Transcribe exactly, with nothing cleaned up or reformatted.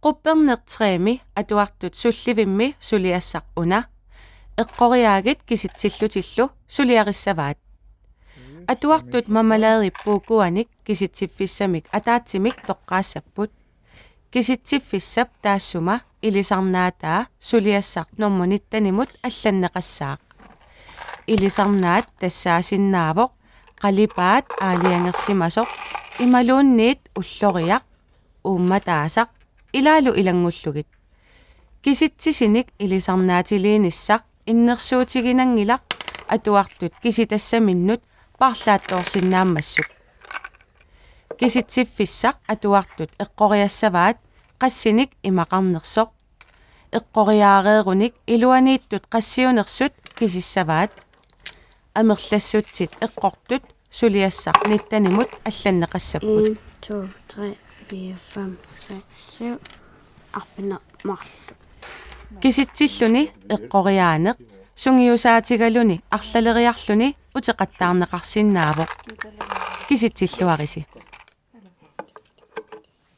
Qupperneq tre-mi atuartut sullivimmi suliassaq una. Eqqoriaagit kisitsillutillu suliarissavaat. Atuartut marmeladeip puukuanik kisitsiffissamik ataatsimik toqqaassapput. Kisitsiffissap taassuma ilisarnaataa suliassaq nummer nitten-imut allanneqassaaq. Ilisarnaat tassaasinnaavoq qalipaat aalajangersimasoq imaluunniit ulloriaq, uummataasaq ilaalu ilanngullugit. Kisitsisinik ilisarnaatiliinissaq innersuutiginanngilaq atuartut kisitassaminnut paarlaattoorsinnaammassuk. Kisitsiffissaq atuartut eqqoriassavaat qassinik imaqarnersoq. Eqqoriaareerunik iluaniittut qassiunersut kisissavaat. Amerlassutsit eqqortut suliassaq nitten-imut allanneqassapput. En, to, tre, fire, fem, seks, syv. Arfineq-marluk. Kisitsilluni eqqoriaaneq sungiusaatigaluni arlaleriarluni uteqattaarneqarsinnaavoq. Kisitsilluarisi.